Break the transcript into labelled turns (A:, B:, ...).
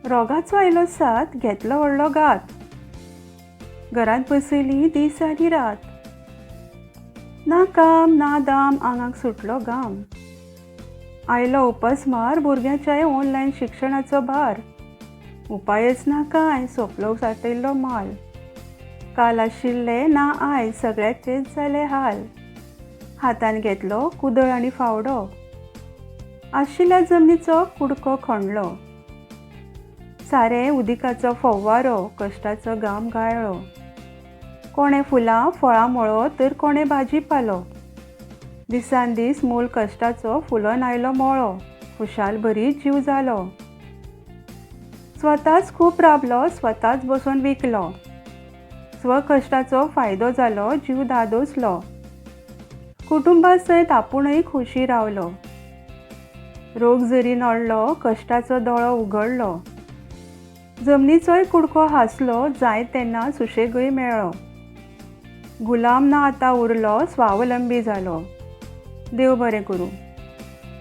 A: रोगाचो आयलो साथ, घेतलो व्हडलो घात. घरांत बसयली दीस आनी रात. ना काम ना दाम, आंगाक सुटलो घाम. आयलो उपस्मार, भुरग्यांच्याय ऑनलायन शिक्षणाचो भार. उपायच ना कांय, सोंपलो सांठयल्लो माल. काल आशिल्ले ना आयज, सगळ्याचेच जाले हाल. हातान घेतलो कुदळ आनी फावडो. आशिल्ल्या जमनीचो कुडको खणलो. सारें उदकाचो फव्वारो, कश्टाचो घाम गाळ्ळो. कोणें फुलां फळां मळो तर कोणें भाजी पालो. दिसान दीस मोल कश्टाचो फुलोन आयलो मळो. खुशाल भरीत जीव जालो. स्वताच खूब राबलो, स्वताच बसून विकलो. स्वकश्टाचो फायदो जालो, जीव धादोसलो. कुटुंबा सयत आपुणूय खोशी रावलो. रोग जरी नडलो, कश्टाचो दोळो उगडलो. जमनीचोय कुडको हांसलो, जाय तेन्ना सुशेगय मेळ्ळो. गुलाम ना आतां उरलो, स्वावलंबी जालो. देव बरें करूं.